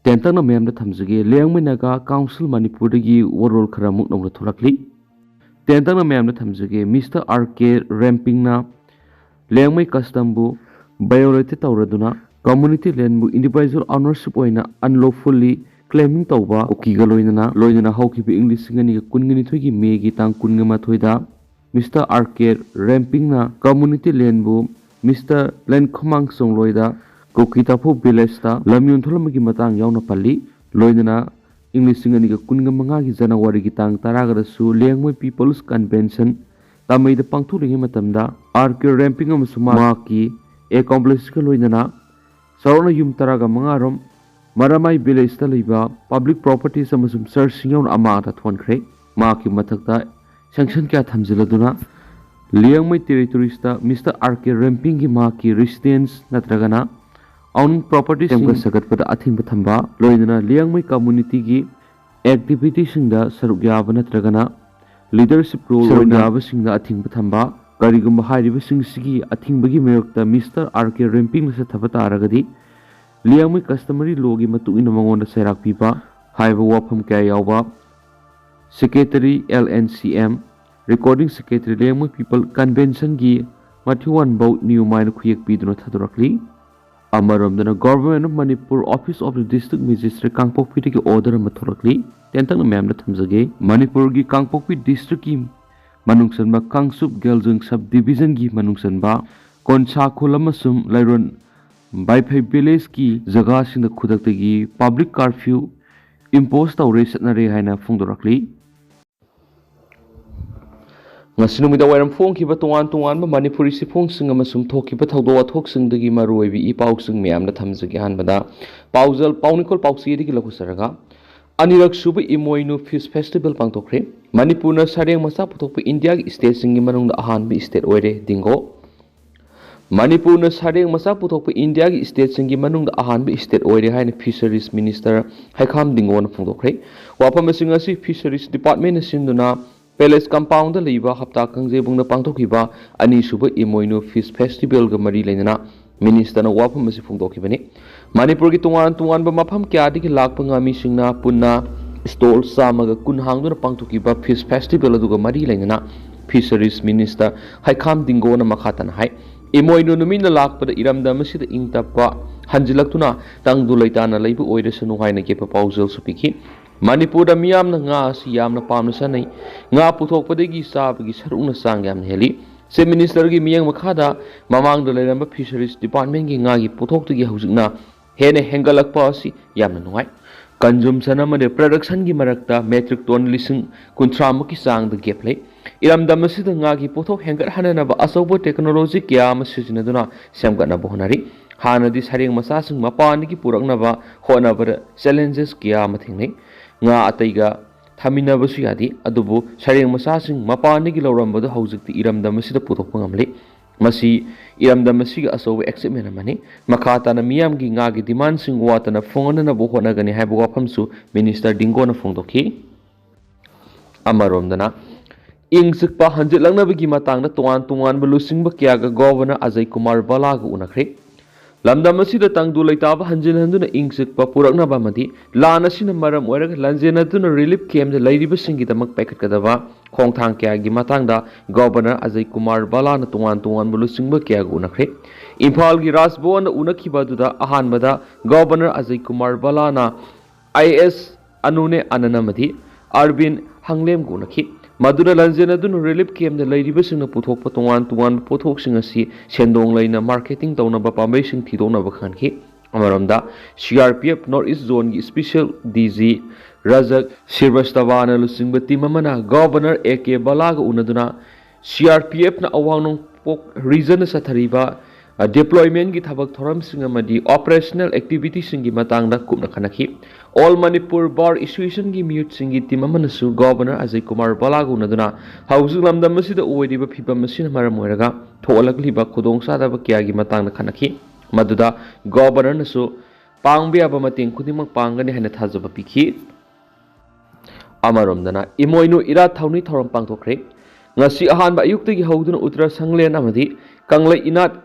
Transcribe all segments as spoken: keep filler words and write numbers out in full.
ꯇꯦꯟꯇꯛꯅ ꯃꯌꯥꯝꯗ ꯊꯝꯖꯒꯦ, ꯂꯤꯌꯥꯡꯃꯩ ꯅꯥꯒꯥ ꯀꯥꯎꯟꯁꯤꯜ ꯃꯅꯤꯄꯨꯔꯗꯒꯤ ꯋꯥꯔꯣꯜ ꯈꯔ ꯑꯃꯨꯛ ꯅꯧꯅ ꯊꯣꯛꯂꯛꯂꯤ꯫ ꯇꯦꯟꯇꯛꯅ ꯃꯌꯥꯝꯗ ꯊꯝꯖꯒꯦ, ꯃꯤꯁꯇꯔ ꯑꯥꯔ ꯀꯦ ꯔꯦꯝꯄꯤꯡꯅ ꯂꯤꯌꯥꯡꯃꯩ ꯀꯁꯇꯝꯕꯨ ꯚꯥꯏꯑꯣꯂꯦꯠ ꯇꯧꯔꯗꯨꯅ ꯀꯝꯃ꯭ꯌꯨꯅꯤꯇꯤ ꯂꯦꯟꯕꯨ ꯏꯟꯗꯤꯚꯤꯖꯨꯋꯦꯜ ꯑꯣꯅꯔꯁꯤꯞ ꯑꯣꯏꯅ ꯑꯟꯂꯣꯐꯨꯜꯂꯤ ꯀ꯭ꯂꯦꯝꯃꯤꯡ ꯇꯧꯕ ꯀꯨꯀꯤꯒ ꯂꯣꯏꯅꯅ ꯂꯣꯏꯅꯅ ꯍꯧꯈꯤꯕ ꯏꯪ ꯂꯤꯁꯤꯡ ꯑꯅꯤꯒ ꯀꯨꯟꯒꯅꯤꯊꯣꯏꯒꯤ ꯃꯦꯒꯤ ꯇꯥꯡ ꯀꯨꯟꯒ ꯃꯥꯊꯣꯏꯗ ꯃꯤꯁꯇꯔ ꯑꯥꯔ ꯀꯦ ꯔꯦꯝꯄꯤꯡꯅ ꯀꯝꯃ꯭ꯌꯨꯅꯤꯇꯤ ꯂꯦꯟꯕꯨ ꯃꯤꯁꯇꯔ ꯂꯦꯟꯈꯣꯃꯥꯡ ꯆꯣꯡꯂꯣꯏꯗ ꯀꯨꯀꯤ ꯇꯥꯐꯨ ꯚꯤꯂꯦꯖꯇ ꯂꯝ ꯌꯣꯟꯊꯣꯛꯂꯝꯕꯒꯤ ꯃꯇꯥꯡ ꯌꯥꯎꯅ ꯄꯜꯂꯤ꯫ ꯂꯣꯏꯅꯅ ꯏꯪ ꯂꯤꯁꯤꯡ ꯑꯅꯤꯒ ꯀꯨꯟꯒ ꯃꯉꯥꯒꯤ ꯖꯅꯋꯥꯔꯤꯒꯤ ꯇꯥꯡ ꯇꯔꯥꯒꯗꯁꯨ ꯂꯤꯌꯥꯡꯃꯩ ꯄꯤꯄꯜꯁ ꯀꯟꯚꯦꯟꯁꯟ ꯇꯥꯃꯩꯗ ꯄꯥꯡꯊꯣꯛꯂꯤꯉꯩ ꯃꯇꯝꯗ ꯑꯥꯔ ꯀꯦ ꯔꯦꯝꯄꯤꯡ ꯑꯃꯁꯨꯡ ꯃꯍꯥꯛꯀꯤ ꯑꯦꯀꯣꯝꯄ꯭ꯂꯤꯁꯀ ꯂꯣꯏꯅꯅ ꯆꯥꯎꯔꯥꯛꯅ ꯌꯨꯝ ꯇꯔꯥꯒ ꯃꯉꯥꯔꯣꯝ ꯃꯔꯥꯃꯥꯏ ꯚꯤꯂꯦꯖꯇ ꯂꯩꯕ ꯄꯕ꯭ꯂꯤꯛ ꯄ꯭ꯔꯣꯄꯔꯇꯤꯁ ꯑꯃꯁꯨꯡ ꯆꯔꯆꯁꯤꯡ ꯌꯥꯎꯅ ꯑꯃꯥꯡꯗ ꯊꯣꯟꯈ꯭ꯔꯦ꯫ ꯃꯍꯥꯛꯀꯤ ꯃꯊꯛꯇ ꯁꯦꯡꯁꯟ ꯀꯌꯥ ꯊꯝꯖꯤꯜꯂꯗꯨꯅ ꯂꯤꯌꯥꯡꯃꯩ ꯇꯦꯔꯤꯇꯣꯔꯤꯁꯇ ꯃꯤꯁꯇꯔ ꯑꯥꯔ ꯀꯦ ꯔꯦꯝꯄꯤꯡꯒꯤ ꯃꯍꯥꯛꯀꯤ ꯔꯦꯁꯤꯗꯦꯟꯁ ꯅꯠꯇ꯭ꯔꯒꯅ ꯑꯣꯟ ꯄ꯭ꯔꯣꯄꯔꯇꯤꯁꯤꯡ ꯁꯦꯝꯒꯠ ꯁꯥꯒꯠꯄꯗ ꯑꯊꯤꯡꯕ ꯊꯝꯕ, ꯂꯣꯏꯅꯅ ꯂꯤꯌꯥꯡꯃꯩ ꯀꯝꯃ꯭ꯌꯨꯅꯤꯇꯤꯒꯤ ꯑꯦꯛꯇꯤꯚꯤꯇꯤꯁꯤꯡꯗ ꯁꯔꯨꯛ ꯌꯥꯕ ꯅꯠꯇ꯭ꯔꯒꯅ ꯂꯤꯗꯔꯁꯤꯞ ꯔꯣꯜ ꯁꯔꯨꯛ ꯑꯣꯏꯅ ꯌꯥꯕꯁꯤꯡꯗ ꯑꯊꯤꯡꯕ ꯊꯝꯕ, ꯀꯔꯤꯒꯨꯝꯕ ꯍꯥꯏꯔꯤꯕꯁꯤꯡꯁꯤꯒꯤ ꯑꯊꯤꯡꯕꯒꯤ ꯃꯥꯌꯣꯛꯇ ꯃꯤꯁꯇꯔ ꯑꯥꯔ ꯀꯦ ꯔꯦꯝꯄꯤꯡꯅ ꯆꯠꯊꯕ ꯇꯥꯔꯒꯗꯤ ꯂꯤꯌꯥꯡꯃꯩ ꯀꯁꯇꯃꯔꯤ ꯂꯣꯒꯤ ꯃꯇꯨꯡ ꯏꯟꯅ ꯃꯉꯣꯟꯗ ꯆꯩꯔꯥꯛ ꯄꯤꯕ ꯍꯥꯏꯕ ꯋꯥꯐꯝ ꯀꯌꯥ ꯌꯥꯎꯕ secretary L N C M, recording secretary Liangmei people ꯀꯟꯚꯦꯟꯁꯟꯒꯤ ꯃꯊꯤꯋꯥꯟꯕꯧ ꯅꯤꯌꯨꯃꯥꯏꯅ ꯈꯨꯌꯦꯛ ꯄꯤꯗꯨꯅ ꯊꯥꯗꯣꯔꯛꯂꯤ꯫ ꯑꯃꯔꯣꯝꯗꯅ Government of Manipur, Office of the District Magistrate ꯀꯥꯡꯄꯣꯛꯄꯤꯗꯒꯤ ꯑꯣꯔꯗꯔ ꯑꯃ ꯊꯣꯛꯂꯛꯂꯤ꯫ ꯇꯦꯟꯇꯛꯅ ꯃꯌꯥꯝꯗ ꯊꯝꯖꯒꯦ꯫ ꯃꯅꯤꯄꯨꯔꯒꯤ ꯀꯥꯡꯄꯣꯛꯄꯤ ꯗꯤꯁꯇ꯭ꯔꯤꯛꯀꯤ ꯃꯅꯨꯡ ꯆꯟꯕ ꯀꯥꯡꯆꯨꯞ ꯒꯦꯜꯖꯪ ꯁꯕ ꯗꯤꯕꯤꯖꯟꯒꯤ ꯃꯅꯨꯡ ꯆꯟꯕ ꯀꯣꯟꯁꯥ ꯈꯨꯜ ꯑꯃꯁꯨꯡ ꯂꯩꯔꯣꯟ ꯕꯥꯏꯐꯩ ꯚꯤꯂꯦꯖꯀꯤ ꯖꯒꯥꯁꯤꯡꯗ ꯈꯨꯗꯛꯇꯒꯤ ꯄꯕ꯭ꯂꯤꯛ ꯀꯥꯔꯐ꯭ꯌꯨ ꯏꯝꯄꯣꯁ ꯇꯧꯔꯦ, ꯆꯠꯅꯔꯦ ꯍꯥꯏꯅ ꯐꯣꯡꯗꯣꯔꯛꯂꯤ꯫ ꯉꯁꯤ ꯅꯨꯃꯤꯗꯥꯡ ꯋꯥꯏꯔꯝ ꯐꯣꯡꯈꯤꯕ ꯇꯣꯉꯥꯟ ꯇꯣꯉꯥꯟꯕ ꯃꯅꯤꯄꯨꯔꯤ ꯆꯦꯐꯣꯡꯁꯤꯡ ꯑꯃꯁꯨꯡ ꯊꯣꯛꯈꯤꯕ ꯊꯧꯗꯣꯛ ꯋꯥꯊꯣꯛꯁꯤꯡꯗꯒꯤ ꯃꯔꯨꯑꯣꯏꯕ ꯏ ꯄꯥꯎꯁꯤꯡ ꯃꯌꯥꯝꯗ ꯊꯝꯖꯒꯦ꯫ ꯑꯍꯥꯟꯕꯗ ꯄꯥꯎꯖꯦꯜ ꯄꯥꯎꯅꯤꯡꯈꯣꯜ ꯄꯥꯎꯆꯦꯗꯒꯤ ꯂꯧꯈꯠꯆꯔꯒ, ꯑꯅꯤꯔꯛ ꯁꯨꯕ ꯏꯃꯣꯏꯅꯨ ꯐꯤꯁ ꯐꯦꯁꯇꯤꯚꯦꯜ ꯄꯥꯡꯊꯣꯛꯈ꯭ꯔꯦ꯫ ꯃꯅꯤꯄꯨꯔꯅ ꯁꯔꯦꯡ ꯃꯆꯥ ꯄꯨꯊꯣꯛꯄ ꯏꯟꯗꯤꯌꯥꯒꯤ ꯁ꯭ꯇꯦꯠꯁꯤꯡꯒꯤ ꯃꯅꯨꯡꯗ ꯑꯍꯥꯟꯕ ꯁ꯭ꯇꯦꯠ ꯑꯣꯏꯔꯦ꯫ ꯗꯤꯡꯒꯣ꯫ ꯃꯅꯤꯄꯨꯔꯅ ꯁꯔꯦꯡ ꯃꯆꯥ ꯄꯨꯊꯣꯛꯄ ꯏꯟꯗꯤꯌꯥꯒꯤ ꯁ꯭ꯇꯦꯠꯁꯤꯡꯒꯤ ꯃꯅꯨꯡꯗ ꯑꯍꯥꯟꯕ ꯁ꯭ꯇꯦꯠ ꯑꯣꯏꯔꯦ ꯍꯥꯏꯅ ꯐꯤꯁꯔꯤꯁ ꯃꯤꯅꯤꯁꯇꯔ ꯍꯩꯈꯥꯝ ꯗꯤꯡꯒꯣꯅ ꯐꯣꯡꯗꯣꯛꯈ꯭ꯔꯦ꯫ ꯋꯥꯐꯝ ꯑꯁꯤꯡ ꯑꯁꯤ ꯐꯤꯁꯔꯤꯁ ꯗꯤꯄꯥꯔꯠꯃꯦꯟꯅ ꯁꯤꯟꯗꯨꯅ ꯄꯦꯂꯦꯁ ꯀꯝꯄꯥꯎꯟꯗ ꯂꯩꯕ ꯍꯞꯇꯥ ꯀꯥꯡꯖꯩꯕꯨꯡꯗ ꯄꯥꯡꯊꯣꯛꯈꯤꯕ ꯑꯅꯤꯁꯨꯕ ꯏꯃꯣꯏꯅꯨ ꯐꯤꯁ ꯐꯦꯁꯇꯤꯚꯦꯜꯒ ꯃꯔꯤ ꯂꯩꯅꯅ ꯃꯤꯅꯤꯁꯇꯔꯅ ꯋꯥꯐꯝ ꯑꯁꯤ ꯐꯣꯡꯗꯣꯛꯈꯤꯕꯅꯤ꯫ ꯃꯅꯤꯄꯨꯔꯒꯤ ꯇꯣꯉꯥꯟ ꯇꯣꯉꯥꯟꯕ ꯃꯐꯝ ꯀꯌꯥꯗꯒꯤ ꯂꯥꯛꯄ ꯉꯥꯃꯤꯁꯤꯡꯅ ꯄꯨꯟꯅ stall ꯆꯥꯝꯃꯒ ꯀꯨꯟ ꯍꯥꯡꯗꯨꯅ ꯄꯥꯡꯊꯣꯛꯈꯤꯕ Fish Festival ꯑꯗꯨꯒ ꯃꯔꯤ ꯂꯩꯅꯅ Fisheries Minister ꯍꯩꯈꯥꯝ ꯗꯤꯡꯒꯣꯅ ꯃꯈꯥ ꯇꯥꯅ ꯍꯥꯏ, ꯏꯃꯣꯏꯅꯨ ꯅꯨꯃꯤꯠꯅ ꯂꯥꯛꯄꯗ ꯏꯔꯝꯗꯝ ꯑꯁꯤꯗ ꯏꯪ ꯇꯞꯄ ꯍꯟꯖꯤꯜꯂꯛꯇꯨꯅ ꯇꯪꯗꯨ ꯂꯩꯇꯥꯅ ꯂꯩꯕ ꯑꯣꯏꯔꯁꯅꯨ ꯍꯥꯏꯅ ꯌꯦꯠꯄ ꯄꯥꯎꯖꯦꯜꯁꯨ ꯄꯤꯈꯤ꯫ ꯃꯅꯤꯄꯨꯔꯗ ꯃꯤꯌꯥꯝꯅ ꯉꯥ ꯑꯁꯤ ꯌꯥꯝꯅ ꯄꯥꯝꯅ ꯆꯥꯅꯩ꯫ ꯉꯥ ꯄꯨꯊꯣꯛꯄꯗꯒꯤ ꯆꯥꯕꯒꯤ ꯁꯔꯨꯛꯅ ꯆꯥꯡ ꯌꯥꯝꯅ ꯍꯦꯜꯂꯤ꯫ Chief Ministerꯒꯤ ꯃꯤꯠꯌꯦꯡ ꯃꯈꯥꯗ ꯃꯃꯥꯡꯗ ꯂꯩꯔꯝꯕ Fisheries Departmentꯀꯤ ꯉꯥꯒꯤ ꯄꯣꯠꯊꯣꯛꯇꯒꯤ ꯍꯧꯖꯤꯛꯅ ꯍꯦꯟꯅ ꯍꯦꯟꯒꯠꯂꯛꯄ ꯑꯁꯤ ꯌꯥꯝꯅ ꯅꯨꯡꯉꯥꯏ꯫ Consumption ꯑꯃꯗꯤ productionꯒꯤ ꯃꯔꯛꯇ metric ton ꯂꯤꯁꯤꯡ ꯀꯨꯟꯊ꯭ꯔꯥ ꯃꯨꯛꯀꯤ ꯆꯥꯡꯗ gap ꯂꯩ꯫ ꯏꯔꯝꯗꯝ ꯑꯁꯤꯗ ꯉꯥꯒꯤ ꯄꯣꯠꯊꯣꯛ ꯍꯦꯟꯒꯠꯍꯟꯅꯅꯕ ꯑꯆꯧꯕ technology ꯀꯌꯥ ꯑꯃ ꯁꯤꯖꯤꯟꯅꯗꯨꯅ ꯁꯦꯝꯒꯠꯅꯕ ꯍꯣꯠꯅꯔꯤ꯫ ꯍꯥꯟꯅꯗꯤ ꯁꯔꯦꯡ ꯃꯆꯥꯁꯤꯡ ꯃꯄꯥꯟꯗꯒꯤ ꯄꯨꯔꯛꯅꯕ ꯍꯣꯠꯅꯕꯗ challenges ꯀꯌꯥ ꯑꯃ ꯊꯦꯡꯅꯩ꯫ ꯉꯥ ꯑꯇꯩꯒ ꯊꯝꯃꯤꯟꯅꯕꯁꯨ ꯌꯥꯗꯦ꯫ ꯑꯗꯨꯕꯨ ꯁꯔꯦꯡ ꯃꯆꯥꯁꯤꯡ ꯃꯄꯥꯟꯗꯒꯤ ꯂꯧꯔꯝꯕꯗꯨ ꯍꯧꯖꯤꯛꯇꯤ ꯏꯔꯝꯗꯝ ꯑꯁꯤꯗ ꯄꯨꯊꯣꯛꯄ ꯉꯝꯂꯦ꯫ ꯃꯁꯤ ꯏꯔꯝꯗꯝ ꯑꯁꯤꯒꯤ ꯑꯆꯧꯕ achievement ꯑꯃꯅꯤ꯫ ꯃꯈꯥ ꯇꯥꯅ ꯃꯤꯌꯥꯝꯒꯤ ꯉꯥꯒꯤ demandꯁꯤꯡ ꯋꯥꯠꯇꯅ ꯐꯪꯍꯟꯅꯅꯕ ꯍꯣꯠꯅꯒꯅꯤ ꯍꯥꯏꯕ ꯋꯥꯐꯝꯁꯨ Minister ꯗꯤꯡꯒꯣꯅ ꯐꯣꯡꯗꯣꯛꯈꯤ꯫ ꯑꯃꯔꯣꯝꯗꯅ, ꯏꯪ ꯆꯤꯛꯄ ꯍꯟꯖꯤꯜꯂꯛꯅꯕꯒꯤ ꯃꯇꯥꯡꯗ ꯇꯣꯉꯥꯟ ꯇꯣꯉꯥꯟꯕ ꯂꯨꯆꯤꯡꯕ ꯀꯌꯥꯒ Governor ꯑꯖꯌ ꯀꯨꯃꯥꯔ ꯕꯂꯥꯒ ꯎꯅꯈ꯭ꯔꯦ꯫ ꯂꯝꯗꯝ ꯑꯁꯤꯗ ꯇꯪꯗꯨ ꯂꯩꯇꯥꯕ ꯍꯟꯖꯤꯟ ꯍꯟꯗꯨꯅ ꯏꯪ ꯆꯤꯛꯄ ꯄꯨꯔꯛꯅꯕ ꯑꯃꯗꯤ ꯂꯥꯟ ꯑꯁꯤꯅ ꯃꯔꯝ ꯑꯣꯏꯔꯒ ꯂꯥꯟꯖꯦꯟꯅꯗꯨꯅ relief campꯇ ꯂꯩꯔꯤꯕꯁꯤꯡꯒꯤꯗꯃꯛ ꯄꯥꯏꯈꯠꯀꯗꯕ ꯈꯣꯡꯊꯥꯡ ꯀꯌꯥꯒꯤ ꯃꯇꯥꯡꯗ Governor ꯑꯖꯌ ꯀꯨꯃꯥꯔ ꯕꯂꯥꯅ ꯇꯣꯉꯥꯟ ꯇꯣꯉꯥꯟꯕ ꯂꯨꯆꯤꯡꯕ ꯀꯌꯥꯒ ꯎꯅꯈ꯭ꯔꯦ꯫ ꯏꯝꯐꯥꯜꯒꯤ ꯔꯥꯖ ꯚꯋꯟꯗ ꯎꯅꯈꯤꯕ ꯑꯗꯨꯗ ꯑꯍꯥꯟꯕꯗ Governor Ajay Kumar ꯕꯂꯥꯅ I A S ꯑꯅꯨꯅꯦ ꯑꯅꯟ ꯑꯃꯗꯤ ꯑꯔꯕꯤꯟ ꯍꯪꯂꯦꯝꯒ ꯎꯅꯈꯤ꯫ ꯃꯗꯨꯅ ꯂꯥꯟꯖꯦꯟꯅꯗꯨꯅ relief campꯇ ꯂꯩꯔꯤꯕꯁꯤꯡꯅ ꯄꯨꯊꯣꯛꯄ ꯇꯣꯉꯥꯟ ꯇꯣꯉꯥꯟꯕ ꯄꯣꯠꯊꯣꯛꯁꯤꯡ ꯑꯁꯤ ꯁꯦꯟꯗꯣꯡ ꯂꯩꯅ marketing ꯇꯧꯅꯕ ꯄꯥꯝꯕꯩꯁꯤꯡ ꯊꯤꯗꯣꯛꯅꯕ ꯈꯪꯍꯟꯈꯤ꯫ ꯑꯃꯔꯣꯝꯗ, C R P F North East Zoneꯒꯤ Special D G ꯔꯖꯛ ꯁ꯭ꯔꯤꯕꯁꯇꯕꯥꯅ ꯂꯨꯆꯤꯡꯕ team ꯑꯃꯅ Governor A K ꯕꯂꯥꯒ ꯎꯅꯗꯨꯅ C R P Fꯅ ꯑꯋꯥꯡ ꯅꯣꯡꯄꯣꯛ regionꯗ ꯆꯠꯊꯔꯤꯕ, ꯑ, deploymentꯀꯤ ꯊꯕꯛ ꯊꯧꯔꯝꯁꯤꯡ ꯑꯃꯗꯤ operational activityꯁꯤꯡꯒꯤ ꯃꯇꯥꯡꯗ ꯀꯨꯞꯅ ꯈꯟꯅꯈꯤ꯫ All Manipur Bar Associationꯒꯤ ꯃꯤꯍꯨꯠꯁꯤꯡꯒꯤ team ꯑꯃꯅꯁꯨ Governor Ajay Kumar ꯕꯂꯥꯒ ꯎꯅꯗꯨꯅ ꯍꯧꯖꯤꯛ ꯂꯝꯗꯝ ꯑꯁꯤꯗ ꯑꯣꯏꯔꯤꯕ ꯐꯤꯕꯝ ꯑꯁꯤꯅ ꯃꯔꯝ ꯑꯣꯏꯔꯒ ꯊꯣꯛꯍꯜꯂꯛꯂꯤꯕ ꯈꯨꯗꯣꯡꯆꯥꯗꯕ ꯀꯌꯥꯒꯤ ꯃꯇꯥꯡꯗ ꯈꯟꯅꯈꯤ꯫ ꯃꯗꯨꯗ Governorꯅꯁꯨ ꯄꯥꯡꯕ ꯌꯥꯕ ꯃꯇꯦꯡ ꯈꯨꯗꯤꯡꯃꯛ ꯄꯥꯡꯒꯅꯤ ꯍꯥꯏꯅ ꯊꯥꯖꯕ ꯄꯤꯈꯤ꯫ ꯑꯃꯔꯣꯝꯗꯅ, ꯏꯃꯣꯏꯅꯨ ꯏꯔꯥꯠ ꯊꯧꯅꯤ ꯊꯧꯔꯝ ꯄꯥꯡꯊꯣꯛꯈ꯭ꯔꯦ꯫ ꯉꯁꯤ ꯑꯍꯥꯟꯕ ꯑꯌꯨꯛꯇꯒꯤ ꯍꯧꯗꯨꯅ ꯎꯇ꯭ꯔ ꯁꯪꯂꯦꯟ ꯑꯃꯗꯤ ꯀꯪꯂꯩ ꯏꯅꯥꯠ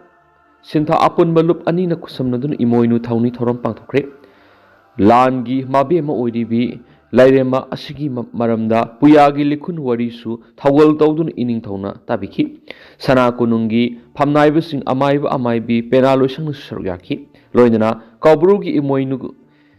ꯁꯤꯟꯊꯥ ꯑꯄꯨꯟꯕ ꯂꯨꯞ ꯑꯅꯤꯅ ꯈꯨꯠꯁꯝꯅꯗꯨꯅ ꯏꯃꯣꯏꯅꯨ ꯊꯧꯅꯤ ꯊꯧꯔꯝ ꯄꯥꯡꯊꯣꯛꯈ꯭ꯔꯦ꯫ ꯂꯥꯟꯒꯤ ꯃꯕꯦꯝꯃ ꯑꯣꯏꯔꯤꯕꯤ ꯂꯥꯏꯔꯦꯝꯃ ꯑꯁꯤꯒꯤ ꯃ-, ꯃꯔꯝꯗ ꯄꯨꯌꯥꯒꯤ ꯂꯤꯈꯨꯟ ꯋꯥꯔꯤꯁꯨ ꯊꯧꯒꯜ ꯇꯧꯗꯨꯅ ꯏꯅꯤꯡꯊꯧꯅ ꯇꯥꯕꯤꯈꯤ꯫ ꯁꯅꯥ ꯀꯣꯅꯨꯡꯒꯤ ꯐꯝꯅꯥꯏꯕꯁꯤꯡ ꯑꯃꯥꯏꯕ ꯑꯃꯥꯏꯕꯤ ꯄꯦꯅꯥ ꯂꯣꯏꯁꯪꯅꯁꯨ ꯁꯔꯨꯛ ꯌꯥꯈꯤ꯫ ꯂꯣꯏꯅꯅ ꯀꯧꯕ꯭ꯔꯨꯒꯤ ꯏꯃꯣꯏꯅꯨ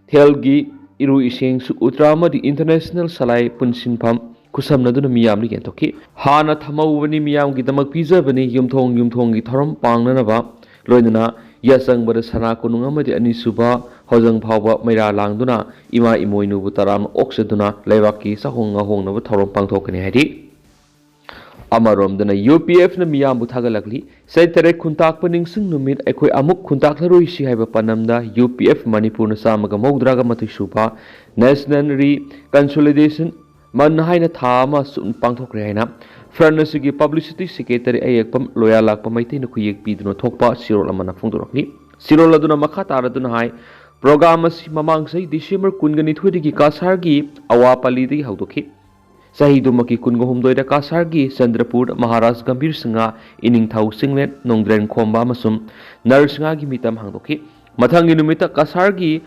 ꯊꯦꯜꯒꯤ ꯏꯔꯨ ꯏꯁꯤꯡꯁꯨ ꯎꯇ꯭ꯔꯥ ꯑꯃꯗꯤ ꯏꯟꯇꯔꯅꯦꯁꯅꯦꯜ ꯁꯂꯥꯏ ꯄꯨꯟꯁꯤꯟꯐꯝ ꯈꯨꯠꯁꯝꯅꯗꯨꯅ ꯃꯤꯌꯥꯝꯗ ꯌꯦꯟꯊꯣꯛꯈꯤ꯫ ꯍꯥꯟꯅ ꯊꯝꯍꯧꯕꯅꯤ ꯃꯤꯌꯥꯝꯒꯤꯗꯃꯛ ꯄꯤꯖꯕꯅꯤ ꯌꯨꯝꯊꯣꯡ ꯌꯨꯝꯊꯣꯡꯒꯤ ꯊꯧꯔꯝ ꯄꯥꯡꯅꯅꯕ, ꯂꯣꯏꯅꯅ ꯌꯥꯆꯪꯕꯗ ꯁꯅꯥ ꯀꯣꯅꯨꯡ ꯑꯃꯗꯤ ꯑꯅꯤꯁꯨꯕ ꯍꯣꯖꯪ ꯐꯥꯎꯕ ꯃꯩꯔꯥ ꯂꯥꯡꯗꯨꯅ ꯏꯃꯥ ꯏꯃꯣꯏꯅꯨꯕꯨ ꯇꯔꯥꯝꯅ ꯑꯣꯛꯆꯗꯨꯅ ꯂꯩꯕꯥꯛꯀꯤ ꯆꯥꯛꯍꯣꯡ ꯉꯥꯍꯣꯡꯅꯕ ꯊꯧꯔꯝ ꯄꯥꯡꯊꯣꯛꯀꯅꯤ ꯍꯥꯏꯔꯤ꯫ ꯑꯃꯔꯣꯝꯗꯅ ꯌꯨ ꯄꯤ ꯑꯦꯐꯅ ꯃꯤꯌꯥꯝꯕꯨ ꯊꯥꯒꯠꯂꯛꯂꯤ꯫ ꯆꯩ ꯇꯔꯦꯠ ꯈꯨꯟꯇꯥꯛꯄ ꯅꯤꯡꯁꯤꯡ ꯅꯨꯃꯤꯠ ꯑꯩꯈꯣꯏ ꯑꯃꯨꯛ ꯈꯨꯟꯇꯥꯛꯂꯔꯣꯏꯁꯤ ꯍꯥꯏꯕ ꯄꯥꯟꯗꯝꯗ ꯌꯨ ꯄꯤ ꯑꯦꯐ ꯃꯅꯤꯄꯨꯔꯅ ꯆꯥꯝꯃꯒ ꯃꯧꯗ꯭ꯔꯥꯒ ꯃꯥꯊꯣꯏ ꯁꯨꯕ ꯅꯦꯁꯅꯦꯜ ꯔꯤꯀꯟꯁꯣꯂꯤꯗꯦꯁꯟ ꯃꯟ ꯍꯥꯏꯅ ꯊꯥ ꯑꯃ ꯁꯨꯞꯅ ꯄꯥꯡꯊꯣꯛꯈ꯭ꯔꯦ ꯍꯥꯏꯅ ꯐ꯭ꯔꯟ ꯑꯁꯤꯒꯤ ꯄꯕ꯭ꯂꯤꯁꯤꯇꯤ ꯁꯦꯀ꯭ꯔꯦꯇꯔꯤ ꯑꯌꯦꯛꯄꯝ ꯂꯣꯌꯥ ꯂꯥꯛꯄ ꯃꯩꯇꯩꯅ ꯈꯨꯌꯦꯛ ꯄꯤꯗꯨꯅ ꯊꯣꯛꯄ ꯆꯦꯔꯣꯜ ꯑꯃꯅ ꯐꯣꯡꯗꯣꯔꯛꯂꯤ꯫ ꯆꯦꯔꯣꯜ ꯑꯗꯨꯅ ꯃꯈꯥ ꯇꯥꯔꯗꯨꯅ ꯍꯥꯏ, ꯄ꯭ꯔꯣꯒ꯭ꯔꯥꯝ ꯑꯁꯤ ꯃꯃꯥꯡ ꯆꯍꯤ ꯗꯤꯁꯦꯝꯕꯔ ꯀꯨꯟꯒ ꯅꯤꯊꯣꯏꯗꯒꯤ ꯀꯁꯥꯔꯒꯤ ꯑꯋꯥ ꯄꯜꯂꯤꯗꯒꯤ ꯍꯧꯗꯣꯛꯈꯤ꯫ ꯆꯍꯤꯗꯨꯃꯛꯀꯤ ꯀꯨꯟꯒ ꯍꯨꯝꯗꯣꯏꯗ ꯀꯁꯥꯔꯒꯤ ꯆꯟꯗ꯭ꯔꯄꯨꯔ ꯃꯍꯥꯔꯥꯖ ꯒꯝꯚꯤꯔ ꯁꯤꯡꯍ, ꯏꯅꯤꯡꯊꯧ ꯆꯤꯡꯂꯦꯟ ꯅꯣꯡꯗ꯭ꯔꯦꯟ ꯈꯣꯝꯕ ꯑꯃꯁꯨꯡ ꯅꯔ ꯁꯤꯡꯍꯒꯤ ꯃꯤꯇꯝ ꯍꯥꯡꯗꯣꯛꯈꯤ꯫ ꯃꯊꯪꯒꯤ ꯅꯨꯃꯤꯠꯇ ꯀꯁꯥꯔꯒꯤ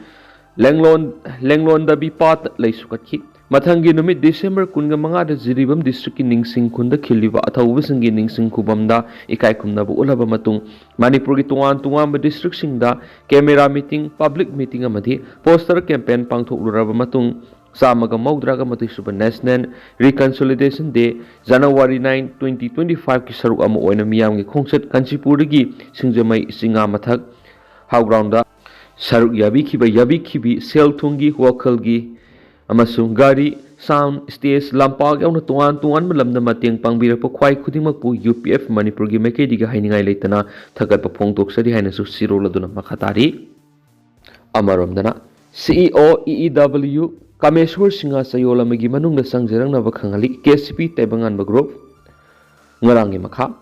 ꯂꯦꯡꯂꯣꯟ-, ꯂꯦꯡꯂꯣꯟꯗꯕꯤ ꯄꯥꯠꯇ ꯂꯩ ꯁꯨꯒꯠꯈꯤ꯫ ꯃꯊꯪꯒꯤ ꯅꯨꯃꯤꯠ ꯗꯤꯁꯦꯝꯕꯔ ꯀꯨꯟꯒ ꯃꯉꯥꯗ ꯖꯤꯔꯤꯕꯥꯝ ꯗꯤꯁꯇ꯭ꯔꯤꯛꯀꯤ ꯅꯤꯡꯁꯤꯡ ꯈꯨꯟꯗ ꯈꯤꯜꯂꯤꯕ ꯑꯊꯧꯕꯁꯤꯡꯒꯤ ꯅꯤꯡꯁꯤꯡ ꯈꯨꯕꯝꯗ ꯏꯀꯥꯏ ꯈꯨꯝꯅꯕ ꯎꯠꯂꯕ ꯃꯇꯨꯡ, ꯃꯅꯤꯄꯨꯔꯒꯤ ꯇꯣꯉꯥꯟ ꯇꯣꯉꯥꯟꯕ ꯗꯤꯁꯇ꯭ꯔꯤꯛꯁꯤꯡꯗ ꯀꯦꯃꯦꯔꯥ ꯃꯤꯇꯤꯡ, ꯄꯕ꯭ꯂꯤꯛ ꯃꯤꯇꯤꯡ ꯑꯃꯗꯤ ꯄꯣꯁꯇꯔ ꯀꯦꯝꯄꯦꯟ ꯄꯥꯡꯊꯣꯛꯂꯨꯔꯕ ꯃꯇꯨꯡ, ꯆꯥꯝꯃꯒ ꯃꯧꯗ꯭ꯔꯥꯒ ꯃꯥꯊꯣꯏ ꯁꯨꯕ ꯅꯦꯁꯅꯦꯜ ꯔꯤꯀꯟꯁꯣꯂꯤꯗꯦꯁꯟ ꯗꯦ, January nine, twenty twenty five ꯀꯤ ꯁꯔꯨꯛ ꯑꯃ ꯑꯣꯏꯅ ꯃꯤꯌꯥꯝꯒꯤ ꯈꯣꯡꯆꯠ ꯀꯥꯟꯆꯤꯄꯨꯔꯗꯒꯤ ꯁꯤꯡꯖꯃꯩ ꯆꯤꯉꯥ ꯃꯊꯛ ꯍꯥꯎ ꯒ꯭ꯔꯥꯎꯟꯗ ꯁꯔꯨꯛ ꯌꯥꯕꯤꯈꯤꯕ, ꯌꯥꯕꯤꯈꯤꯕꯤ, ꯁꯦꯜ ꯊꯨꯝꯒꯤ, ꯋꯥꯈꯜꯒꯤ ꯑꯃꯁꯨꯡ ꯒꯥꯔꯤ, ꯁꯥꯎꯟ, ꯁ꯭ꯇꯦꯖ, ꯂꯝꯄꯥꯛ ꯌꯥꯎꯅ ꯇꯣꯉꯥꯟ ꯇꯣꯉꯥꯟꯕ ꯂꯝꯗ ꯃꯇꯦꯡ ꯄꯥꯡꯕꯤꯔꯛꯄ ꯈ꯭ꯋꯥꯏ ꯈꯨꯗꯤꯡꯃꯛꯄꯨ ꯌꯨ ꯄꯤ ꯑꯦꯐ ꯃꯅꯤꯄꯨꯔꯒꯤ ꯃꯥꯏꯀꯩꯗꯒꯤ ꯍꯥꯏꯅꯤꯡꯉꯥꯏ ꯂꯩꯇꯅ ꯊꯥꯒꯠꯄ ꯐꯣꯡꯗꯣꯛꯆꯔꯤ ꯍꯥꯏꯅꯁꯨ ꯆꯦꯔꯣꯜ ꯑꯗꯨꯅ ꯃꯈꯥ ꯇꯥꯔꯤ꯫ ꯑꯃꯔꯣꯝꯗꯅ, ꯁꯤ ꯏ ꯑꯣ ꯏ ꯏ ꯗꯕ꯭ꯂꯤꯎ ꯀꯥꯃꯦꯁꯣꯔ ꯁꯤꯡꯍ ꯆꯌꯣꯜ ꯑꯃꯒꯤ ꯃꯅꯨꯡꯗ ꯆꯪꯖꯔꯛꯅꯕ ꯈꯪꯍꯜꯂꯤ, ꯀꯦ ꯁꯤ ꯄꯤ ꯇꯥꯏꯕꯪꯉꯥꯟꯕ ꯒ꯭ꯔꯨꯞ꯫ ꯉꯔꯥꯡꯒꯤ ꯃꯈꯥ꯫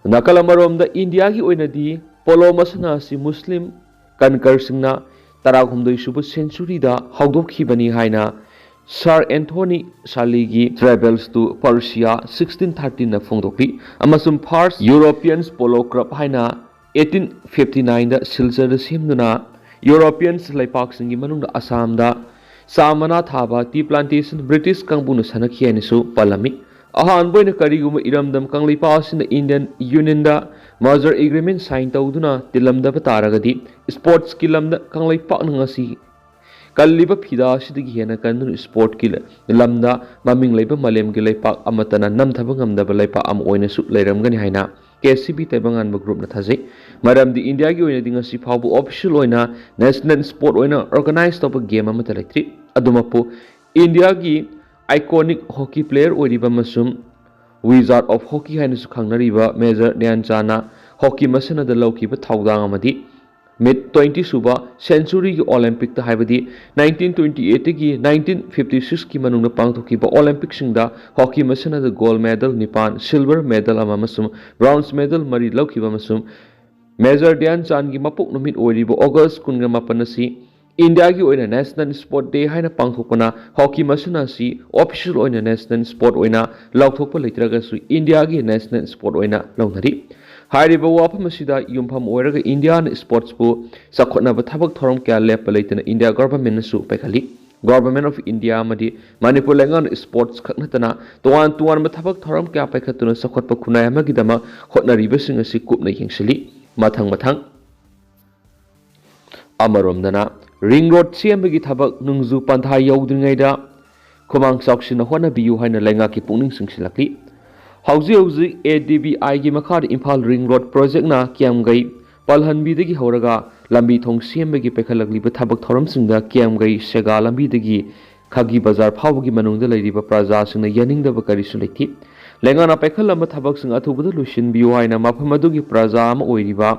ꯅꯥꯀꯜ ꯑꯃꯔꯣꯝꯗ, ꯏꯟꯗꯤꯌꯥꯒꯤ ꯑꯣꯏꯅꯗꯤ ꯄꯣꯂꯣ ꯃꯁꯥꯟꯅ ꯑꯁꯤ ꯃꯨꯁꯂꯤꯝ ꯀꯟꯀꯔꯁꯤꯡꯅ ꯇꯔꯥꯍꯨꯝꯗꯣꯏ ꯁꯨꯕ ꯁꯦꯟꯆꯨꯔꯤꯗ ꯍꯧꯗꯣꯛꯈꯤꯕꯅꯤ ꯍꯥꯏꯅ ꯁꯥꯔ ꯑꯦꯟꯊꯣꯅꯤ ꯁꯥꯂꯤꯒꯤ Travels to Persia sixteen thirteen ꯅ ꯐꯣꯡꯗꯣꯛꯈꯤ, ꯑꯃꯁꯨꯡ first Europeans polo club eighteen ꯑꯩꯠꯇꯤꯟ ꯐꯤꯐꯇꯤ ꯅꯥꯏꯟꯗ ꯁꯤꯜꯆꯔꯗ ꯁꯦꯝꯗꯨꯅ ꯌꯨꯔꯣꯄꯤꯌꯟꯁ ꯂꯩꯄꯥꯛꯁꯤꯡꯒꯤ ꯃꯅꯨꯡꯗ ꯑꯁꯥꯝꯗ ꯆꯥ ꯃꯅꯥ ꯊꯥꯕ ꯇꯤ ꯄ꯭ꯂꯥꯟꯇꯦꯁꯟ ꯕ꯭ꯔꯤꯇꯤꯁ ꯀꯥꯡꯕꯨꯅ ꯁꯥꯟꯅꯈꯤ ꯍꯥꯏꯅꯁꯨ ꯄꯜꯂꯝꯃꯤ꯫ ꯑꯍꯥꯟꯕ ꯑꯣꯏꯅ ꯀꯔꯤꯒꯨꯝꯕ ꯏꯔꯝꯗꯝ ꯀꯪꯂꯩꯄꯥꯛ ꯑꯁꯤꯅ ꯏꯟꯗꯤꯌꯟ ꯌꯨꯅꯤꯌꯟꯗ ꯃꯔꯖꯔ ꯑꯦꯒ꯭ꯔꯤꯃꯦꯟ ꯁꯥꯏꯟ ꯇꯧꯗꯨꯅ ꯇꯤꯜꯂꯝꯗꯕ ꯇꯥꯔꯒꯗꯤ ꯏꯁꯄꯣꯔꯠꯁꯀꯤ ꯂꯝꯗ ꯀꯪꯂꯩꯄꯥꯛꯅ ꯉꯁꯤ ꯀꯜꯂꯤꯕ ꯐꯤꯗꯥ ꯑꯁꯤꯗꯒꯤ ꯍꯦꯟꯅ ꯀꯟꯗꯨꯅ ꯏꯁꯄꯣꯔꯠꯀꯤ ꯂꯝꯗ ꯃꯃꯤꯡ ꯂꯩꯕ ꯃꯥꯂꯦꯝꯒꯤ ꯂꯩꯄꯥꯛ ꯑꯃꯠꯇꯅ ꯅꯝꯊꯕ ꯉꯝꯗꯕ ꯂꯩꯄꯥꯛ ꯑꯃ ꯑꯣꯏꯅꯁꯨ ꯂꯩꯔꯝꯒꯅꯤ ꯍꯥꯏꯅ ꯀꯦ ꯁꯤ ꯕꯤ ꯇꯥꯏꯕꯪꯉꯥꯟꯕ ꯒ꯭ꯔꯨꯞꯅ ꯊꯥꯖꯩ꯫ ꯃꯔꯝꯗꯤ ꯏꯟꯗꯤꯌꯥꯒꯤ ꯑꯣꯏꯅꯗꯤ ꯉꯁꯤ ꯐꯥꯎꯕ ꯑꯣꯐꯤꯁꯤꯌꯦꯜ ꯑꯣꯏꯅ ꯅꯦꯁꯅꯦꯜ ꯏꯁꯄꯣꯔꯠ ꯑꯣꯏꯅ ꯑꯣꯔꯒꯅꯥꯏꯖ ꯇꯧꯕ ꯒꯦꯝ ꯑꯃꯠꯇ ꯂꯩꯇ꯭ꯔꯤ꯫ ꯑꯗꯨꯃꯛꯄꯨ ꯏꯟꯗꯤꯌꯥꯒꯤ ꯑꯥꯏꯀꯣꯅꯤꯛ ꯍꯣꯀꯤ ꯄ꯭ꯂꯦꯌꯔ ꯑꯣꯏꯔꯤꯕ ꯑꯃꯁꯨꯡ ꯋꯤꯖꯥꯔꯗ ꯑꯣꯐ ꯍꯣꯀꯤ ꯍꯥꯏꯅꯁꯨ ꯈꯪꯅꯔꯤꯕ ꯃꯦꯖꯔ ꯙ꯭ꯌꯥꯟ ꯆꯥꯟꯅ ꯍꯣꯀꯤ ꯃꯁꯥꯟꯅꯗ ꯂꯧꯈꯤꯕ ꯊꯧꯗꯥꯡ ꯑꯃꯗꯤ ꯃꯤꯠ ꯇ꯭ꯋꯦꯟꯇꯤ ꯁꯨꯕ ꯁꯦꯟꯆꯨꯔꯤꯒꯤ ꯑꯣꯂꯦꯝꯄꯤꯛꯇ, ꯍꯥꯏꯕꯗꯤ ꯅꯥꯏꯟꯇꯤꯟ ꯇ꯭ꯋꯦꯟꯇꯤ ꯑꯩꯠꯇꯒꯤ ꯅꯥꯏꯟꯇꯤꯟ ꯐꯤꯐꯇꯤ ꯁꯤꯛꯁꯀꯤ ꯃꯅꯨꯡꯗ ꯄꯥꯡꯊꯣꯛꯈꯤꯕ ꯑꯣꯂꯦꯝꯄꯤꯛꯁꯤꯡꯗ ꯍꯣꯀꯤ ꯃꯁꯥꯟꯅꯗ ꯒꯣꯜꯗ ꯃꯦꯗꯜ ꯅꯤꯄꯥꯟ, ꯁꯤꯜꯚꯔ ꯃꯦꯗꯜ ꯑꯃ ꯑꯃꯁꯨꯡ ꯕ꯭ꯔꯣꯟꯖ ꯃꯦꯗꯜ ꯃꯔꯤ ꯂꯧꯈꯤꯕ ꯑꯃꯁꯨꯡ ꯃꯦꯖꯔ ꯙ꯭ꯌꯥꯟ ꯆꯥꯟꯒꯤ ꯃꯄꯣꯛ ꯅꯨꯃꯤꯠ ꯑꯣꯏꯔꯤꯕ ꯑꯣꯒꯁ ꯀꯨꯟꯒ ꯃꯥꯄꯟ ꯑꯁꯤ ꯏꯟꯗꯤꯌꯥꯒꯤ ꯑꯣꯏꯅ ꯅꯦꯁꯅꯦꯜ ꯏꯁꯄꯣꯔꯠ ꯗꯦ ꯍꯥꯏꯅ ꯄꯥꯡꯊꯣꯛꯄꯅ ꯍꯣꯀꯤ ꯃꯁꯥꯟꯅ ꯑꯁꯤ ꯑꯣꯐꯤꯁꯤꯌꯦꯜ ꯑꯣꯏꯅ ꯅꯦꯁꯅꯦꯜ ꯏꯁꯄꯣꯔꯠ ꯑꯣꯏꯅ ꯂꯥꯎꯊꯣꯛꯄ ꯂꯩꯇ꯭ꯔꯒꯁꯨ ꯏꯟꯗꯤꯌꯥꯒꯤ ꯅꯦꯁꯅꯦꯜ ꯏꯁꯄꯣꯔꯠ ꯑꯣꯏꯅ ꯂꯧꯅꯔꯤ꯫ ꯍꯥꯏꯔꯤꯕ ꯋꯥꯐꯝ ꯑꯁꯤꯗ ꯌꯨꯝꯐꯝ ꯑꯣꯏꯔꯒ ꯏꯟꯗꯤꯌꯥꯅ ꯏꯁꯄꯣꯔꯠꯁꯄꯨ ꯆꯥꯎꯈꯠꯅꯕ ꯊꯕꯛ ꯊꯧꯔꯝ ꯀꯌꯥ ꯂꯦꯞꯄ ꯂꯩꯇꯅ ꯏꯟꯗꯤꯌꯥ ꯒꯚꯔꯟꯃꯦꯟꯠꯅꯁꯨ ꯄꯥꯏꯈꯠꯂꯤ꯫ ꯒꯚꯔꯟꯃꯦꯟꯠ ꯑꯣꯐ ꯏꯟꯗꯤꯌꯥ ꯑꯃꯗꯤ ꯃꯅꯤꯄꯨꯔ ꯂꯩꯉꯥꯛꯅ ꯏꯁꯄꯣꯔꯠꯁ ꯈꯛ ꯅꯠꯇꯅ ꯇꯣꯉꯥꯟ ꯇꯣꯉꯥꯟꯕ ꯊꯕꯛ ꯊꯧꯔꯝ ꯀꯌꯥ ꯄꯥꯏꯈꯠꯇꯨꯅ ꯆꯥꯎꯈꯠꯄ ꯈꯨꯟꯅꯥꯏ ꯑꯃꯒꯤꯗꯃꯛ ꯍꯣꯠꯅꯔꯤꯕꯁꯤꯡ ꯑꯁꯤ ꯀꯨꯞꯅ ꯌꯦꯡꯁꯤꯜꯂꯤ꯫ ꯃꯊꯪ ꯃꯊꯪ ꯑꯃꯔꯣꯝꯗꯅ ꯔꯤꯡ ꯔꯣꯗ ꯁꯦꯝꯕꯒꯤ ꯊꯕꯛ ꯅꯣꯡꯖꯨ ꯄꯟꯊꯥ ꯌꯧꯗ꯭ꯔꯤꯉꯩꯗ ꯈꯨꯃꯥꯡ ꯆꯥꯎꯁꯤꯟꯅ ꯍꯣꯠꯅꯕꯤꯌꯨ ꯍꯥꯏꯅ ꯂꯩꯉꯥꯛꯀꯤ ꯄꯨꯛꯅꯤꯡ ꯆꯤꯡꯁꯤꯜꯂꯛꯂꯤ꯫ ꯍꯧꯖꯤꯛ ꯍꯧꯖꯤꯛ ꯑꯦ ꯗꯤ ꯕꯤ ꯑꯥꯏꯒꯤ ꯃꯈꯥꯗ ꯏꯝꯐꯥꯜ ꯔꯤꯡ ꯔꯣꯗ ꯄ꯭ꯔꯣꯖꯦꯛꯅ ꯀꯤꯌꯥꯝꯒꯩ ꯄꯜꯍꯟꯕꯤꯗꯒꯤ ꯍꯧꯔꯒ ꯂꯝꯕꯤ ꯊꯣꯡ ꯁꯦꯝꯕꯒꯤ ꯄꯥꯏꯈꯠꯂꯛꯂꯤꯕ ꯊꯕꯛ ꯊꯧꯔꯝꯁꯤꯡꯗ ꯀꯤꯌꯥꯝꯒꯩ ꯁꯦꯒꯥ ꯂꯝꯕꯤꯗꯒꯤ ꯈꯥꯒꯤ ꯕꯖꯥꯔ ꯐꯥꯎꯕꯒꯤ ꯃꯅꯨꯡꯗ ꯂꯩꯔꯤꯕ ꯄ꯭ꯔꯖꯥꯁꯤꯡꯅ ꯌꯥꯅꯤꯡꯗꯕ ꯀꯔꯤꯁꯨ ꯂꯩꯇꯦ꯫ ꯂꯩꯉꯥꯛꯅ ꯄꯥꯏꯈꯠꯂꯝꯕ ꯊꯕꯛꯁꯤꯡ ꯑꯊꯨꯕꯗ ꯂꯣꯏꯁꯤꯟꯕꯤꯌꯨ ꯍꯥꯏꯅ ꯃꯐꯝ ꯑꯗꯨꯒꯤ ꯄ꯭ꯔꯖꯥ ꯑꯃ ꯑꯣꯏꯔꯤꯕ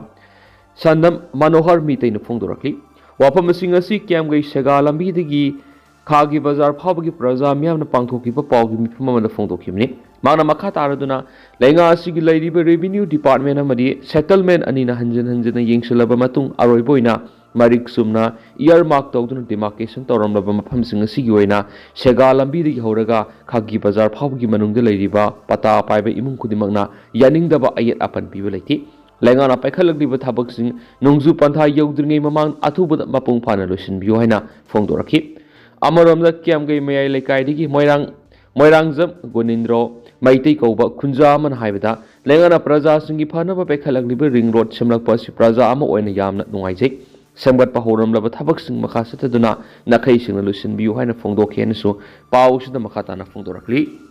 ꯁꯟꯗꯝ ꯃꯅꯣꯍꯔ ꯃꯤꯇꯩꯅ ꯐꯣꯡꯗꯣꯔꯛꯂꯤ꯫ ꯋꯥꯐꯝꯁꯤꯡ ꯑꯁꯤ ꯀꯤꯌꯥꯝꯒꯩ ꯁꯦꯒꯥ ꯂꯝꯕꯤꯗꯒꯤ ꯈꯥꯒꯤ ꯕꯖꯥꯔ ꯐꯥꯎꯕꯒꯤ ꯄ꯭ꯔꯖꯥ ꯃꯤꯌꯥꯝꯅ ꯄꯥꯡꯊꯣꯛꯈꯤꯕ ꯄꯥꯎꯒꯤ ꯃꯤꯐꯝ ꯑꯃꯗ ꯐꯣꯡꯗꯣꯛꯈꯤꯕꯅꯤ꯫ ꯃꯍꯥꯛꯅ ꯃꯈꯥ ꯇꯥꯔꯗꯨꯅ, ꯂꯩꯉꯥꯛ ꯑꯁꯤꯒꯤ ꯂꯩꯔꯤꯕ ꯔꯦꯚꯤꯅ꯭ꯌꯨ ꯗꯤꯄꯥꯔꯠꯃꯦꯟ ꯑꯃꯗꯤ ꯁꯦꯇꯜꯃꯦꯟ ꯑꯅꯤꯅ ꯍꯟꯖꯤꯟ ꯍꯟꯖꯤꯟꯅ ꯌꯦꯡꯁꯤꯜꯂꯕ ꯃꯇꯨꯡ ꯑꯔꯣꯏꯕ ꯑꯣꯏꯅ ꯃꯔꯤꯛ ꯆꯨꯝꯅ ꯏꯌꯥꯔ ꯃꯥꯔꯛ ꯇꯧꯗꯨꯅ ꯗꯤꯃꯥꯔꯀꯦꯁꯟ ꯇꯧꯔꯝꯂꯕ ꯃꯐꯝꯁꯤꯡ ꯑꯁꯤꯒꯤ ꯑꯣꯏꯅ ꯁꯦꯒꯥ ꯂꯝꯕꯤꯗꯒꯤ ꯍꯧꯔꯒ ꯈꯥꯒꯤ ꯕꯖꯥꯔ ꯐꯥꯎꯕꯒꯤ ꯃꯅꯨꯡꯗ ꯂꯩꯔꯤꯕ ꯄꯇꯥ ꯄꯥꯏꯕ ꯏꯃꯨꯡ ꯈꯨꯗꯤꯡꯃꯛꯅ ꯌꯥꯅꯤꯡꯗꯕ ꯑꯌꯦꯠ ꯑꯄꯟ ꯄꯤꯕ ꯂꯩꯇꯦ꯫ ꯂꯩꯉꯥꯛꯅ ꯄꯥꯏꯈꯠꯂꯛꯂꯤꯕ ꯊꯕꯛꯁꯤꯡ ꯅꯣꯡꯖꯨ ꯄꯟꯊꯥ ꯌꯧꯗ꯭ꯔꯤꯉꯩ ꯃꯃꯥꯡ ꯑꯊꯨꯕꯗ ꯃꯄꯨꯡ ꯐꯥꯅ ꯂꯣꯏꯁꯤꯟꯕꯤꯌꯨ ꯍꯥꯏꯅ ꯐꯣꯡꯗꯣꯔꯛꯈꯤ꯫ ꯑꯃꯔꯣꯝꯗ, ꯀꯤꯌꯥꯝꯒꯩ ꯃꯌꯥꯏ ꯂꯩꯀꯥꯏꯗꯒꯤ ꯃꯣꯏꯔꯥꯡ ꯃꯣꯏꯔꯥꯡꯖꯝ ꯒꯣꯅꯤꯟꯗ꯭ꯔꯣ ꯃꯩꯇꯩ ꯀꯧꯕ ꯈꯨꯟꯖꯥ ꯑꯃꯅ ꯍꯥꯏꯕꯗ, ꯂꯩꯉꯥꯛꯅ ꯄ꯭ꯔꯖꯥꯁꯤꯡꯒꯤ ꯐꯅꯕ ꯄꯥꯏꯈꯠꯂꯛꯂꯤꯕ ꯔꯤꯡ ꯔꯣꯗ ꯁꯦꯝꯂꯛꯄ ꯑꯁꯤ ꯄ꯭ꯔꯖꯥ ꯑꯃ ꯑꯣꯏꯅ ꯌꯥꯝꯅ ꯅꯨꯡꯉꯥꯏꯖꯩ꯫ ꯁꯦꯝꯒꯠꯄ ꯍꯧꯔꯝꯂꯕ ꯊꯕꯛꯁꯤꯡ ꯃꯈꯥ ꯆꯠꯊꯗꯨꯅ ꯅꯥꯈꯩꯁꯤꯡꯅ ꯂꯣꯏꯁꯤꯟꯕꯤꯌꯨ ꯍꯥꯏꯅ ꯐꯣꯡꯗꯣꯛꯈꯤ ꯍꯥꯏꯅꯁꯨ ꯄꯥꯎ ꯑꯁꯤꯗ ꯃꯈꯥ ꯇꯥꯅ ꯐꯣꯡꯗꯣꯔꯛꯂꯤ꯫